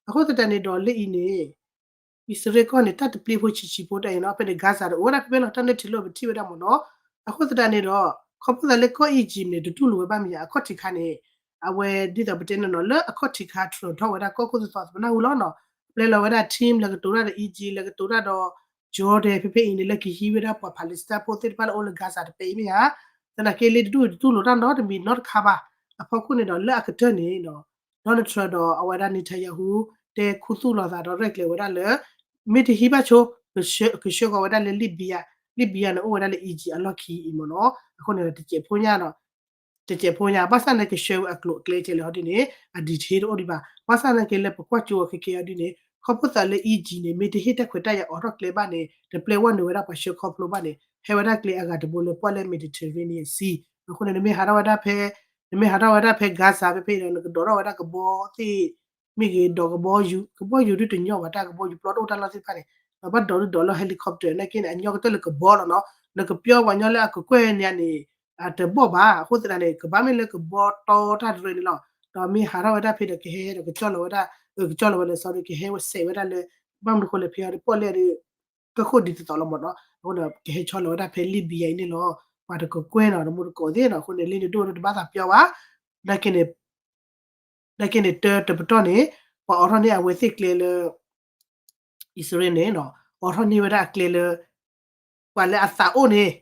အဃိသတးန့ၣ်ဒီး လၢအံၤန့ၣ် အံၣ်စရ့လးကီၢ်န့ၣ် တၢ်တပျ့ၤဖိဆံးဆံးဖိတၢ်အံၤနီၤ ဖဲန့ၣ် Gaza ဒီး အိၣ်ဝဲဒၣ်ဖဲဖဲလီၤ တၢ်နဲၣ်ထံၣ်လိာ်ပထံၣ်ဝဲဒၣ်မ့ၢ်နီၤ. အဃိသတးန့ၣ်ဒီး ခီဖျိသးလၢကီၢ် Egypt န့ၣ် တတူၢ်လိာ်ဝဲဘၣ်မ့ၢ်ယါ အခီၣ်ထံးခါန့ၣ် အဝဲဒ်သိးပတဲန့ၣ်နီၤ လၢအခီၣ်ထံးခါ Trump ထီၣ်ဝဲဒၣ်ကီၢ်ခိၣ်သီသီပနၢ်ဟူလီၤနီၤ ပျဲလီၤဝဲဒၣ် team လဲၤကတိၤတၢ်ဒီး Egypt လဲၤကတိၤတၢ်ဒီး Jordan ဖဲဖဲအံၤန့ၣ် လၢကဟံးဝဲဒၣ်ပှၤ Palestine ဖိသ့ၣ်တဖၣ်လၢအိၣ်လၢ Gaza တပဲအံၤမ့ၢ်ဧါ. သနာ်က့လၢတဒူၣ်တတူၢ်လိာ်တၢ်နီတမံၤနီတခါဘၣ်. အဖီခိၣ်န့ၣ်ဒီး လၢအကတၢၢ်န့ၣ်ဒီး Donald Trump ဒီးအဝဲဒၣ် Netanyahu တဲခူသူၣ်လိာ်သးဒီးရဲၣ်ကျဲၤဝဲဒၣ်လၢ မ့ၢ်တဟံးဘၣ်ဆိ ကဆှၢဃီၤဝဲဒၣ်လၢ Libya, Libya န့ၣ် အိၣ်ဝဲဒၣ်လၢ Egypt အလီၢ်ခံအံၤမ့ၢ်နီၤ. အဃိန့ၣ်ဒီး တစဲးဖိညါဒီး တစဲးဖိညါ ဘၣ်ဆၣ်သနာ်က့ ကဆှၢဝဲအကျိၤအကျဲကဲလဲၣ်ဟီဒ်န့ၣ် အ detail တအိၣ်ဒံးဘၣ်. ဘၣ်ဆၣ်သနာ်က့လၢပကွၢ်ကၠိအီၤခဲကဲအီၤဒ်န့ၣ် ခီဖျိသးလၢ Egypt န့ၣ် မ့ၢ်တဟ့ၣ်တၢ်ခွဲးတၢ်ယာ်အိးထီၣ်ကျဲဘၣ်န့ၣ် တပျဲဝဲနုာ်ဝဲဒၣ်ပှၤဆှၢခီဖျိဘၣ်န့ၣ် ဟဲဝဲဒၣ်ကျဲအဂၤတဘိလၢပှၢ်လၢ Mediterranean Sea. အဃိန့ၣ် နမ့ၢ်ဟးထီၣ်ဝဲဒၣ်ဖဲ နမ့ၢ်ဟးထီၣ်ဝဲဒၣ်ဖဲ Gaza ဖဲဖဲအံၤဒီး နကဒိးထီၣ်ဝဲဒၣ်ကဘီသ့ၣ် မ့ၢ်ဂ့ၤ ဒီးကဘီယူၤ ကဘီယူၤဒုတညီဘၣ် တၢ်ကဘီယူၤပျီတအိၣ်တၢ်လီၢ်သ့ၣ်တဖၣ်န့ၣ် ဒီးဘၣ်ဒိးဒုးဒိးလၢ helicopter နာ်က့န့ၣ် အညီကတၢၢ်လၢကဘီလီၤနီၤ. နကပျီပှၤညီလၢအကကွဲၢ်န့ၣ်န့ၣ် တဘီၣ်ဘၣ်. အဃိသတးန့ၣ် ကဘၣ်မ့ၢ်လၢကဘီတီတၢ်တရၢန့ၣ်လီၤ. ဒီးမ့ၢ်ဟးထီၣ်ဝဲဒၣ်ဖဲဒီးကဟဲဒီးကကၠီၣ်လီၤဝဲဒၣ် ကကၠီၣ်လီၤဝဲလၢ sorry ကဟဲဝဲစဲးဝဲဒၣ်လၢ ဘၣ်မနုၤဃိလဲၣ်ဖဲအံၤဒီးပီၣ်လဲၣ်ဒီး ကီၢ်ခိၣ်ဒ်သိးသိးလီၤမ့ၢ်နီၤ. အဃိဒီးကဟဲဆီလီၤဝဲဒၣ်ဖဲ Libya အံၤန့ၣ်လီၤ. ပှၤတကကွဲၢ်နီၤ တမူတကိးသ့ၣ်နီၤ အဃိန့ၣ် လၢန့ၣ်ဒိၣ်ဒိၣ်တဘၣ်သးပျီဘၣ်, နာ်က့န့ၣ် နာ်က့န့ၣ် တၢတပတီၢ်န့ၣ် ပှၤအိးထီၣ်န့ၢ်အဝဲသ့ၣ်ကျဲလၢ အံၣ်စရ့လးန့ၣ်နီၤ အိးထီၣ်န့ၢ်ဝဲဒၣ်အကျဲလၢ ပှၤလၢအသးအိၣ်န့ၣ်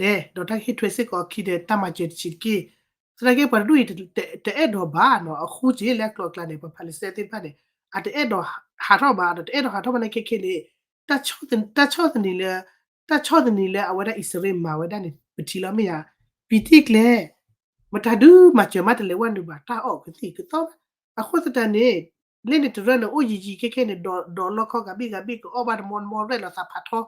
လဲၤဒီးတၢ်ဟ့ၣ်ထွဲစ့ၢ်ကီးအခံဒီးတၢ်မၤစၢၤတဆံးတက့ၢ်. သနာ်က့ပှၤတဒူၣ်အံၤ တအဲၣ်ဒိးဘၣ်နီၤ အဃိက့လၢအကျိၤအကျဲန့ၣ် ပှၤ Palestine သ့ၣ်တဖၣ်န့ၣ် အတအဲၣ်ဒိးဟးထီၣ်ဘၣ်ဒီး တအဲၣ်ဒိးဟးထီၣ်ဘၣ်နာ်က့ခဲန့ၣ် တၢ်ဆီၣ်သနံးလၢ တၢ်ဆီၣ်သနံးလၢအဝဲဒၣ်အံၣ်စရ့လးမၤဝဲဒၣ်န့ၣ် ပထံၣ်လီၤမ့ၢ်ဧါ, ပံၤတံၢ်ကျဲ မတၤဒုးမၤစၢၤမးတလဲၤဝဲနုာ်ဘၣ် တၢ်အီၣ်ကသံၣ်ကသီဘၣ်. အဃိသတးန့ၣ် လၢန့ၣ်တရၢန့ၣ် အိၣ်ယံာ်ယံာ်ခဲခဲန့ၣ် ဒီးလီခီဂၤဘ့ၣ်ဂၤဘ့ၣ် ကအီၣ်ဘၣ်တမီတမီ ရဲၣ်လီၤသးဖးထီ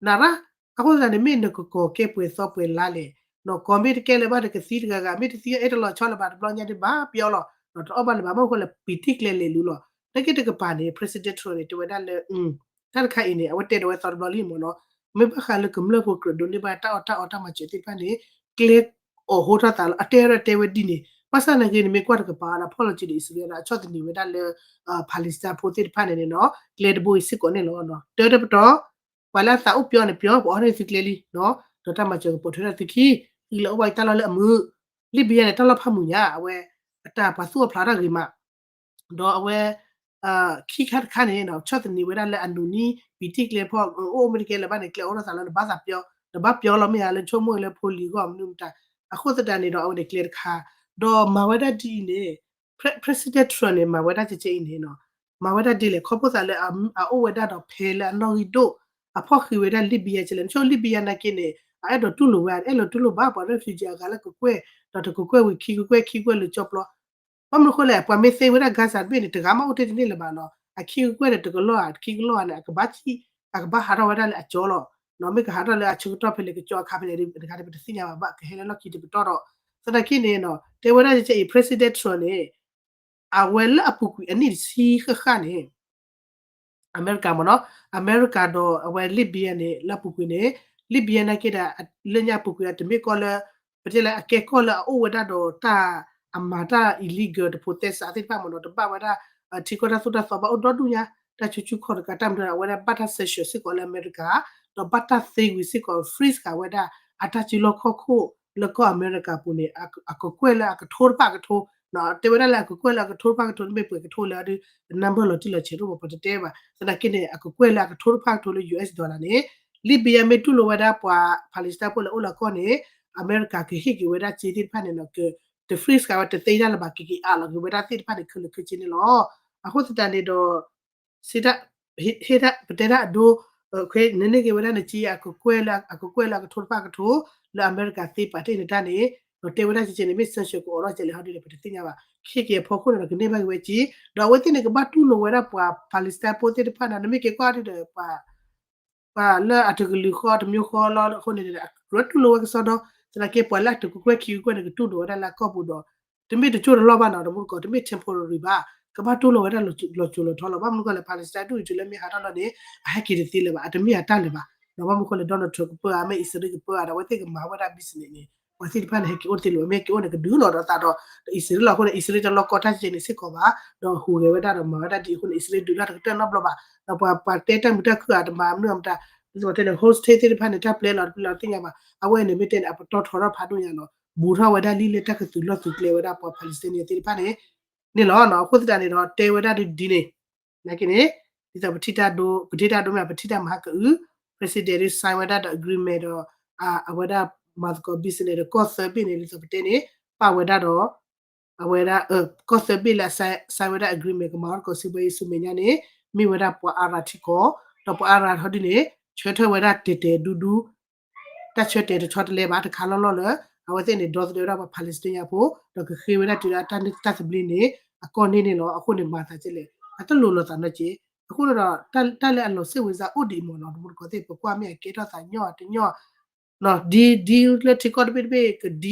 နၢ်ရၣ်, အဃိသတးန့ၣ် မ့ၢ်နကကိးကဲပှဲၤသီပှဲၤလါလဲၣ်, နီၢ်ကီၢ်မ့ၢ်တကဲလၢၤဘၣ် တကသံတဂၤဂၤ မ့ၢ်တသံအဲၣ်တလီၤဆီလၢၤဘၣ် တဘျီညါဒ်ဘၣ်ပျီလီၤ, နီၢ်တအီၣ်ဘၣ်လၢၤဘၣ် မ့ၢ်ဃိလၢပံၤတံၢ်ကျဲလဲၤလူလီၤ. နာ်က့တကပၤန့ၣ် President Trump န့ၣ် တဲဝဲဒၣ်လၢ တၢ်တခါအံၤန့ၣ် အဝဲတဲဒီးဝဲသီတဘျီလံမ့ၢ်နီၤ, မ့ၢ်ဘၣ်ဃးလၢကမျၢၢ်ဖိကြၢးဒိးန့ၢ်ဘၣ်တၢ်အီၣ်တၢ်အီတၢ်မၤစၢၤသ့ၣ်တဖၣ်န့ၣ် ကျဲအိးဟိထီၣ်သးလီၤ. အတဲဒီးတဲဝဲဒ်န့ၣ် ဘၣ်ဆၣ်နာ်က့န့ၣ် မ့ၢ်ကွၢ်တကပၤဒီး အဖီၣ်လီၤစုဒီးအံၣ်စရ့လးဒီး အဆီၣ်သနံးဝဲဒၣ်လၢ Palestine ဖိသ့ၣ်တဖၣ်န့ၣ်န့ၣ်နီၤ ကျဲတဘိအံၤစ့ၢ်ကီးန့ၣ်လီၤ. တၢတပတီၢ် ပှၤလၢအသးအိၣ်ပျီန့ၣ်ပျီ ပှၤအိးထီၣ်န့ၢ်သုကျဲလံ, ဒီးတၢ်မၤစၢၤကပိာ်ထွဲထီၣ်သုခံ, သုလၢအိၣ်ဘၣ်အံၤတၢ်လီၢ်လၢအမုာ်, Libya န့ၣ် တၢ်လီၢ်ဖးမုာ်ညါ အဝဲ အတၢ်ပှၤသူၣ်အီၣ်ဖျးတၢ်ဂ့ၤမး ဒီးအဝဲ ခံခါတခါန့ၣ် ဆီၣ်သနံးဝဲဒၣ်လၢအနူၤနံၣ် ပံၤတံၢ်ကျဲဖီ အိၣ်မ့ၢ်တကဲလၢၤဘၣ်န့ၣ် ကျဲအိးထီၣ်သးလီၤ နဘၣ်သးပျီ နဘၣ်ပျီလီၤမ့ၢ်ဧါ လၢဆိကမိၣ်လၢဖိလံၤအဂီၢ်မနုၤမတၤ, အဃိသတးန့ၣ်ဒီး အဝဲန့ၣ်ကျဲတခါ, ဒီးမၤဝဲဒၣ်ဒ်အံၤန့ၣ် President Trump န့ၣ် မၤဝဲဒၣ်ကဲကဲအံၤန့ၣ်နီၤ, မၤဝဲဒၣ်ဒ်လဲၣ် ခီဖျိသးလၢအအိၣ်ဝဲဒၣ်ဒီးဖဲလၢအနီၣ်ဂံၢ်ဒိၣ် အဖီၣ်ဃံးဝဲဒၣ် Libya ကဲလဲၣ် နဆိ Libya နာ်က့န့ၣ် အအဲၣ်ဒိးတူၢ်လိာ်ဝဲ အအဲၣ်ဒိးတူၢ်လိာ်ဘၣ် ပှၤ refugee အဂၤလၢကကွဲၢ် ဒီးတကကွဲၢ်ဝံၤခံကကွဲၢ်ခံကကွဲၢ်လၢကၠီပျီ ဘၣ်မနုၤဃိလဲၣ် ပှၤမ့ၢ်သ့ဝဲဒၣ် Gaza တဘ့ၣ်န့ၣ် တဂၤမးအိၣ်တ့ၢ်တန့ၢ်လၢၤဘၣ်နီၤ, အခံကကွဲၢ်ဒီးတကလီၢ်ဧါ တခံကလီၢ်ဧါန့ၣ် အကဘၣ်စံၣ် အကဘၣ်ဟးထီၣ်ဝဲဒၣ်လၢအကၠီလီၤ, မ့ၢ်ကဟးထီၣ်လၢအဆၢကတီၢ်ဖဲလဲၣ် ကကၠီအခါဖဲလဲၣ်တခါန့ၣ် ပတသ့ၣ်ညါဘၣ် ဘၣ်ကဟဲလၢလီၢ်ခံတပတီၢ်ဒီး သနာ်က့န့ၣ်နီၤ တဲဝဲဒၣ်ကဲကဲအံၤ President Trump န့ၣ် အဝဲလၢအပူၤကွံာ်အနံၣ်တဆံဃၣ်ဃၣ်န့ၣ် အမဲရကၤမ့ၢ်နီၤ, အမဲရကၤဒီးအဝဲ Libya န့ၣ် လၢအပူၤကွံာ်န့ၣ် Libya နာ်က့ဒီး လၢညါအပူၤကွံာ်အတမ့ၢ်ကီၢ်လၢ ပတဲလၢအကဲကီၢ်လၢအအိၣ်ဝဲဒၣ်ဒီးတၢ် အမၤတၢ် illegal တဖိးသဲစးသ့ၣ်တဖၣ်မ့ၢ်နီၤ, တဘၣ်ဝဲဒၣ် ထံကီၢ်တၢ်သိၣ်တၢ်သီဘၣ်အိၣ်ဒီဒူၣ်ညါ, တၢ်ဆူၣ်ဆူၣ်ခီၣ်တကးတၢ်မနုၤအဝဲဒၣ်ဘၣ်တၢ် sanction စ့ၢ်ကီးလၢအမဲရကၤ, ဒီးဘၣ်တၢ်သ့ဝံၤစ့ၢ်ကီး freeze ဃာ်ဝဲဒၣ် အတၢ်စုလီၢ်ခီၣ်ခိၣ်လၢကီၢ်အမဲရကၤပူၤန့ၣ် အကကွဲၢ်လၢအကထိတဖၣ်ကထိ တဲဝဲဒၣ်လၢအကကွဲၢ်လၢအကထိတဖၣ်ကထိန့ၣ်မ့ၢ်ပှဲၤကထိလဲၣ်ဒီး number လီၤတံၢ်လီၤဆဲးတအိၣ်ဘၣ် ပှၤတတဲဘၣ်. သနာ်က့န့ၣ် အကကွဲၢ်လၢအကထိတဖၣ်ကထိလၢ US dollar န့ၣ် Libya မ့ၢ်တူၢ်လိာ်ဝဲဒၣ်ပှၤ Palestine ဖိလၢအိၣ်လၢကီၢ်န့ၣ် အမဲရကၤကဟ့ၣ်က့ၤဝဲဒၣ်စ့သ့ၣ်တဖၣ်န့ၣ်နီၤ က တ freeze ဃာ်ဝဲ တသ့တၢ်လၢၤဘၣ် ကက့ၤအးလီၤက့ၤဝဲဒၣ်သ့ၣ်တဖၣ်န့ၣ် ခဲလၢာ်ခဲဆ့န့ၣ်လီၤ. အဃိသတးန့ၣ်ဒီး စ့တၢ် ဟ့ၣ်ဒၣ် ပတဲဒၣ်အဒိ နန့ၢ်က့ၤဝဲဒၣ်နစ့ အကကွဲၢ်လၢအကထိတဖၣ်ကထိ လၢအမဲရကၤသ့ပာ်တ့ၢ်နတၢ်န့ၣ် ဒီးတဲဝဲဒၣ်ကဲကဲန့ၣ် မ့ၢ် sanction ကအိးထီၣ်ကဲလဲၣ်ဟီဒ်န့ၣ် ပတသ့ၣ်ညါဘၣ်. ကဟ့ၣ်က့ၤအဖီခိၣ်န့ၣ်ဒီးကန့ၢ်ဘၣ်က့ၤဝဲစ့ ဒီးအဝဲသ့ၣ်န့ၣ်ကဘၣ်တူၢ်လိာ်ဝဲဒၣ်ပှၤ Palestine ဖိသ့ၣ်တဖၣ်န့ၣ် နမ့ၢ်က့ၤကွၢ်ဒ်ဒီး ပှၤလၢအတကလုာ်ဃီတမျိုးဃီလီၤအဃိန့ၣ် ကြၢးတူၢ်လိာ်ဝဲကစီဒီ သနာ်က့ပှၤလၢအတကကွဲၢ်ခံကကွဲၢ်န့ၣ် ကတူၢ်လိာ်ဝဲဒၣ်လၢအကီၢ်ပူၤဒီး တမ့ၢ်တကၠိၢ်တလီၢ်ဘၣ်နီၤ တမူတကိး တမ့ၢ် temporary ဘၣ် ကဘၣ်တူၢ်လိာ်ဝဲဒၣ်လီၤစိၤလီၤထီလီၤ. ဘၣ်မနုၤဃိလဲၣ် Palestine ဒူၣ်အံၤတုၤလၢမ့ၢ်ဟးထီၣ်လီၤန့ၣ် အဟဲက့ၤတသ့လၢၤဘၣ် အတမ့ၢ်အတၢ်လၢၤဘၣ်. ဘၣ်မနုၤဃိလဲၣ် Donald Trump ကပၢအါ မ့ၢ်အံၣ်စရ့လးကပၢအါဒီး အဝဲသ့ၣ်ကမၤဝဲဒၣ် business န့ၣ် ပှၤသ့ၣ်တဖၣ်န့ၣ် ဟဲက့ၤအိၣ်တသ့လၢၤဘၣ် မ့ၢ်ဟဲက့ၤအိၣ်န့ၣ် ကဒုးလီၤဒီးသးဒီး အံၣ်စရ့လးအဃိန့ၣ် အံၣ်စရ့လးတလီၢ်ကီတၢ်ကဲန့ၣ်စ့ၢ်ကီးဘၣ် ဒီးဟူးဂဲၤဝဲဒၣ်ဒီးမၤဝဲဒၣ်ဒ်အဃိန့ၣ် အံၣ်စရ့လးဒုးလၢတကတၢၢ်နီတဘျီဘၣ်. ဒီးပှၤပှၤတဲတၢ်မုာ်တၢ်ခုၣ်အါတမၤမနုၤအမတၤ ဒ်သိးပတဲန့ၣ် hostage သ့ၣ်တဖၣ်န့ၣ် တၢ်ပျဲလီၤတပျဲလီၤသ့ၣ်ညါဘၣ်. အဝဲန့ၣ်မ့ၢ်တဲန့ၣ် အပတီၢ်ထီထီၣ်ဖးဒိၣ်ညါလီၤ ဘူးထီၣ်ဝဲဒၣ်လံလၢတၢ်ကသုးလီၢ်သုးကျဲဝဲဒၣ်ပှၤ Palestinian သ့ၣ်တဖၣ်န့ၣ် န့ၣ်လီၤ. အဃိသတးန့ၣ်ဒီး တဲဝဲဒၣ်ဒ်န့ၣ် နာ်က့န့ၣ် ဒ်သိးပထံၣ်တၢ်ဒိ ပထံၣ်တၢ်ဒိမ့ၢ် ပထံၣ်တၢ်မၤဟါကအု President ဒုး sign ဝဲဒၣ်ဒီး agreement ဒီး အဝဲဒၣ် မၤသကိး business ဒီးကီၢ်သၢဘ့ၣ်န့ၣ် ဒ်သိးပတဲန့ၣ် ပာ်ဝဲဒၣ်ဒီး အဝဲဒၣ် ကီၢ်သၢဘ့ၣ်လၢအ sign ဝဲဒၣ် agreement ကမၤအီၣ်သကိးစံးဘှဲအံၤဆူမဲာ်ညါန့ၣ် မ့ၢ်ဝဲဒၣ်ပှၤအါရၤထံကီၢ် ဒီးပှၤအါရၤထီဒ်န့ၣ် ဆၢထၢၣ်ဝဲဒၣ်တဲာ်တဲာ်ဒူဒူ တၢ်ဆၢတဲာ်တဆီတလဲဘၣ် တခါလီၢ်လီၢ်လၢ အဝဲသ့ၣ်န့ၣ် ဒီသဒၢဝဲဒၣ်ပှၤ Palestine ဖိ ဒီးကဃ့ဝဲဒၣ်တုၤလၢတၢ်သဘျ့န့ၣ် အကီၢ်န့ၣ်န့ၣ်လီၤ. အဃိန့ၣ်မၤသးကဲလဲၣ် အတလိၤလိာ်သးနီတက့ၢ်. အဃိန့ၣ်ဒီး တၢ်လၢအလီၤစ့ၣ်ဝံၤစါအိၣ်ဒံးမ့ၢ်နီၤ တမူတကိးသ့ၣ် ပကွၢ်မ့ၢ်အကဲထီၣ်သးညီအတညီ ဒ်လၢထံကီၢ်တဘ့ၣ်တဘ့ၣ် ကဒ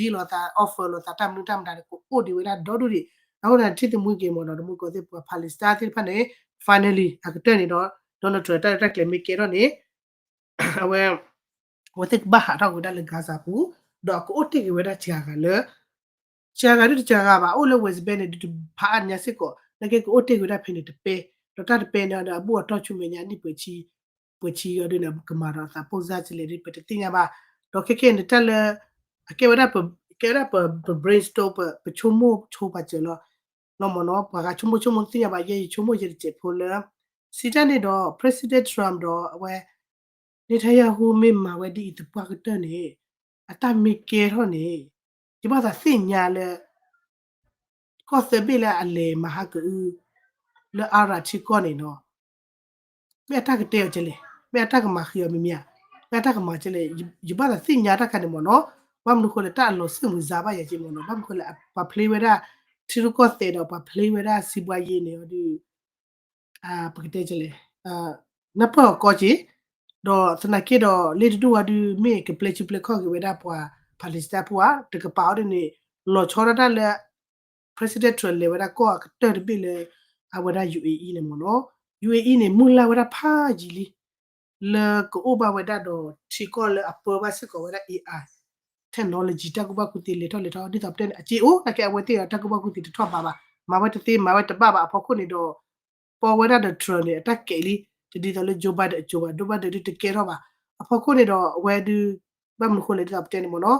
်လိာ်သး offer လိာ်သးတၢ်မနုၤတၢ်မတၤန့ၣ် ကအိၣ်ဒံးဝဲဒၣ်ဒီဒူၣ်ဒံး. အဃိန့ၣ် ထံၣ်သမူက့ၤမ့ၢ်နီၤ တမူတကိးသ့ၣ် ပှၤ Palestine သ့ၣ်တဖၣ်န့ၣ် finally အကတၢၢ်န့ၣ်ဒီး Donald Trump တၢ်ရဲၣ်တၢ်ကျဲၤမ့ၢ်ကဲထီၣ်န့ၣ် အဝဲ အဝဲသ့ၣ်ကဘၣ်ဟးထီၣ်က့ၤဝဲဒၣ်လၢ Gaza ပူၤ ဒီးကအိၣ်တ့ၢ်က့ၤဝဲဒၣ်စှၤဂၤလၢ စှၤဂၤဒုးတစှၤဂၤဘၣ် အိၣ်လၢ West Bank န့ၣ် ဒုးတဖးအါညါစ့ၢ်ကီး နာ်က့ကအိၣ်တ့ၢ်က့ၤဝဲဒၣ်ဖဲန့ၣ်တပဲ ဒီးတၢ်တပဲန့ၣ်ဒီး အဘူၣ်အတီၢ်ဆူမဲာ်ညါနံၣ်ပှဲၤဆံ ပှဲၤဆံအံၤဒုးန့ၣ် ကမၤဒီးအသးပိၢ်စၢ်စလဲၣ်ဒုး ပတသ့ၣ်ညါဘၣ်. ဒီးခဲခဲန့ၣ်တၢ်လၢ အကဲဝဲဒၣ်ပ ကဲဝဲဒၣ်ပ ပ brainstorm ပ ပဆိကမိၣ်ဆိပာ်စၢၤလီၤ လီၤမ့ၢ်နီၤ. ပှၤဂၤဆိကမိၣ်ဆိကမိၣ်သ့ၣ်ညါဘၣ် ယဲယဆိကမိၣ်ယဲတစဲးဖိလၢ စံးတၢ်န့ၣ်ဒီး President Trump ဒီးအဝဲ Netanyahu မ့ၢ်မၤဝဲဒ်အံၤသပှၢ်ကတၢၢ်န့ၣ် အတၢ်မ့ၢ်ကဲထီၣ်န့ၣ် ယဘၣ်သးသ့ၣ်ညါလၢ ကီၢ်သၢဘ့ၣ်လၢအလဲၤမၤဟးကအု လၢအါရၤထံကီၢ်န့ၣ်နီၤ မ့ၢ်အတၢ်ကတဲအီၤကလဲၣ်, မ့ၢ်အတၢ်ကမၤဃံးအီၤမ့မ့ၢ်ဧါ, မ့ၢ်အတၢ်ကမၤကလဲၣ်, ယဘၣ်သးသ့ၣ်ညါတၢ်ခါန့ၣ်မ့ၢ်နီၤ. ဘၣ်မနုၤဃိလဲၣ် တၢ်အလီၤစ့ၣ်မုာ်စါဘၣ်ယၤက့မ့ၢ်နီၤ. ဘၣ်မနုၤဃိလဲၣ် ပှၤဖျ့ဝဲဒၣ် ထံရူၢ်ကီၢ်သဲးဒီး ပှၤဖျ့ဝဲဒၣ်စံးဘှါယ့န့ၣ်အီၤဒုး ပကတဲကလဲၣ် နၢ်ပၢၢ်အီၤကီက့ၤ, ဒီးသနာ်က့ဒီး လ့ၣ်တဒူၣ်ဝဲဒုး မ့ၢ်ကပျဲစုပျဲခီၣ်က့ၤဝဲဒၣ်ပှၤ Palestine ဖိဧါ, တကပၤအီၤဒ်န့ၣ် လီၤဆီဒၣ်တၢ်လၢ President Trump လဲၤဝဲဒၣ်ကီၢ်အကတၢၢ်တဘ့ၣ်လၢ အဝဲဒၣ် ယူဢေအံၤ န့ၣ်မ့ၢ်နီၤ. ယူဢေအံၤ န့ၣ် မုၢ်လၢ်ဝဲဒၣ်ဖးယံာ်လံ လၢကအိၣ်ဘၣ်ဝဲဒၣ်ဒီးထံကီၢ်လၢအပၢဘၣ်စ့ၢ်ကီးဝဲဒၣ် AI technology တၢ်ကူၣ်ဘၣ်ကူၣ်သ့လဲၤထီၣ်လဲၤထီ ဒ်သိးပတဲန့ၣ် အစ့အိၣ် နာ်က့အဝဲသ့ၣ်အတၢ်ကူၣ်ဘၣ်ကူၣ်သ့တထီၣ်ဘးဘၣ်, မၤဝဲတသ့မၤဝဲတဘၣ်ဘၣ်အဖီခိၣ်န့ၣ်ဒီး ပီဝဲဒၣ်ဒီး Trump န့ၣ် အတၢ်ကဲးလံ, တဒ်သိးလၢ Joe Biden အစိၤဘၣ်, Joe Biden ဒုးတကဲထီၣ်ဘၣ်. အဖီခိၣ်န့ၣ်ဒီး အဝဲဒုး ဘၣ်မနုၤဃိလဲၣ်ဒ်သိးပတဲန့ၣ်မ့ၢ်နီၤ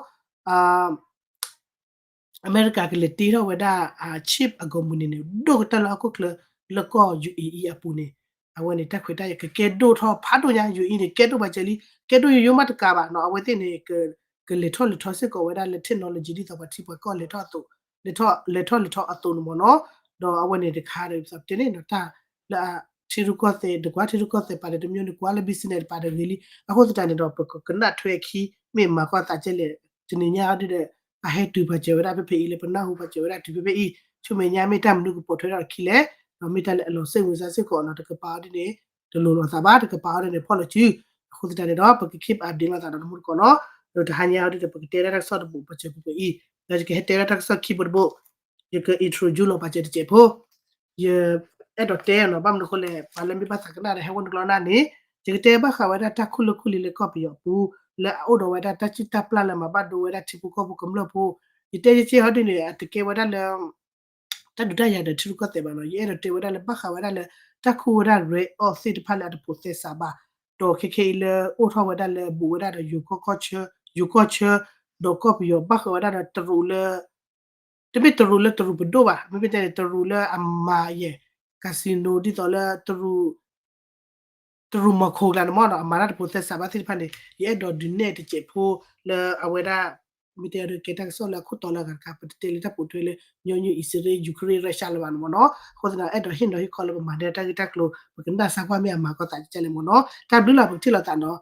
အမဲရကၤကလဲၤတ့ထီၣ်ဝဲဒၣ် chip အဂီၢ်မုၢ်နံၤန့ၣ် ဒိၣ်ကတၢၢ်လၢဟီၣ်ခိၣ်ချၢ လၢကီၢ် ယူအေအံၤ အပူၤန့ၣ် အဝဲန့ၣ် တၢ်ခွဲးတၢ်ယာ်ကကဲဒိၣ်ထီၣ်ဖးဒိၣ်ညါ, ယူအေအံၤ န့ၣ် ကဲဒိၣ်ပှၤစၢၤလံ, ကဲဒိၣ်ယိယိမးတကးဘၣ်နီၤ, အဝဲသ့ၣ်န့ၣ် ကလဲၤထီၣ်လဲၤထီစ့ၢ်ကီးဝဲဒၣ်လၢ technology ဒ်သိးပှၤထံပှၤကီၢ်လဲၤထီၣ်အသိး, လဲၤထီၣ်လဲၤထီၣ်အသိးန့ၣ်မ့ၢ်နီၤ. ဒီးအဝဲန့ၣ်တခါဒီး ပတဲန့ၣ်နီၤ တၢ်လၢ ထံရူၢ်ကီၢ်သဲး တကွၢ်ထံရူၢ်ကီၢ်သဲးပာ်ဒီးတမံၤန့ၣ် ကွၢ်လၢ business ပာ်ဒီးဂ့ၤလံ, အဃိသတးန့ၣ်ဒီး ပကကနၣ်ထွဲခံ မ့ၢ်မၤကီၢ်သးကဲလဲၣ် တနံၤညါအီၤဒုးဒီး အဟဲတုၤပှၤစၢၤဝဲဒၣ်ဖဲဖဲအံၤ လၢပနၢ်ဟူပှၤစၢၤဝဲဒၣ်တုၤဖဲဖဲအံၤ, ဆူမဲာ်ညါမ့ၢ်တၢ်မနုၤကပိာ်ထွဲထီၣ်အခံလဲၣ်, ဒီးမ့ၢ်တၢ်လၢအလီၤစ့ၣ်မုာ်စါစ့ၢ်ကီးနီၤ, တကပၤအီၤဒ်န့ၣ် တလိၤလိာ်သးဘၣ်, တကပၤအီၤဒ်န့ၣ် ဖီၣ်လီၤစု, အဃိသတးန့ၣ်ဒီး ပက keep update လိာ်သးဒီးနမူတကိးနီၤ. ဒီးတဟါညါအီၤဒ်ဒီး ပကတဲဒၣ်တၢ်ကစီၣ်တဘိး ပှၤစၢၤပူၤပှဲၤအံၤ, ဒီးယကဟဲတဲဒၣ်တၢ်ကစီၣ်ခံဘိတဘိး, ယက introduce လီၤပှၤစၢၤတစဲးဖိ ယအဲၣ်ဒိးတဲနီၤ, ဘၣ်မနုၤဃိလဲၣ် ပှၤလၢမ့ၢ်ဘၣ်သးကနၣ်ဒီးဟဲဝဲနကျိနၢ်န့ၣ်, ယကတဲဘၣ်ဃးဝဲဒၣ်တၢ်ခူၣ်လၢခူၣ်လံၤလၢကီၢ်ပယီၤအပူၤ, လၢအအိၣ်ဒီးဝဲဒၣ်တၢ်စုၣ်တၢ်ပျၢ်လၢမၤဘၣ်ဒိဝဲဒၣ်ထံဖိကီၢ်ဖိကမျၢၢ်ဖိ, ယတဲယက့ၢ်ဟီဒ်န့ၣ် အတကဲဝဲဒၣ်လၢ တၢ်ဒုးတၢ်ယၤဒီးထံရူၢ်ကီၢ်သဲးဘၣ်နီၤ, ယအဲၣ်ဒိးတဲဝဲဒၣ်လၢဘၣ်ဃးဝဲဒၣ်လၢ တၢ်ခူၣ်ဝဲဒၣ် rare earth သ့ၣ်တဖၣ်လၢအတဖိးသဲစးဘၣ်, ဒီးခဲခဲအံၤလၢအိၣ်ထီၣ်ဝဲဒၣ်လၢဘူးဝဲဒၣ်ဒီး ယိၤကီၢ်ဆၢ, ယိၤကီၢ်ဆၢ, ဒီးကီၢ်ပယီၤဘၣ်ဃးဝဲဒၣ်ဒီးတရူးလၢ တမ့ၢ်တရူးလၢတရူးပဒိၣ်ဘၣ်, မ့မ့ၢ်တဲန့ၣ် တရူးလၢအမၤယဲၢ် casino ဒ်သိးလၢ တရူးမီၤခိၣ်ကျါန့ၣ်မ့ၢ်နီၤ, အမၤတၢ်တဖိးသဲစးဘၣ်သ့ၣ်တဖၣ်န့ၣ် ယအဲၣ်ဒိးဒုးနဲၣ်တစဲးဖိလၢအဝဲဒၣ် မ့ၢ်တဲအီၤဒုးကဲတၢ်ကစီၣ်လၢအခိၣ်တီလၢအဂၤတခါ, ပတတဲလၢတၢ်ပိာ်ထွဲလၢ ညီနုၢ် အံၣ်စရ့လး ယူၤခရ့ၣ် ရၢရှါလၢၤဘၣ်န့ၣ်မ့ၢ်နီၤ. အဃိသတးဒီး အဲၣ်ဒိးဟ့ၣ်နီၤဟ့ၣ်ခီလၢပမၤန့ၢ်တၢ်ဂ့ၢ်တၢ်ကျိၤ ပကနၣ်စၢ်ကွၢ်မ့ၢ်အမၤကီသးကလဲၣ်မ့ၢ်နီၤ. တၢ်ဘျုးလီၤ ပကထံၣ်လိာ်သးနီၤ.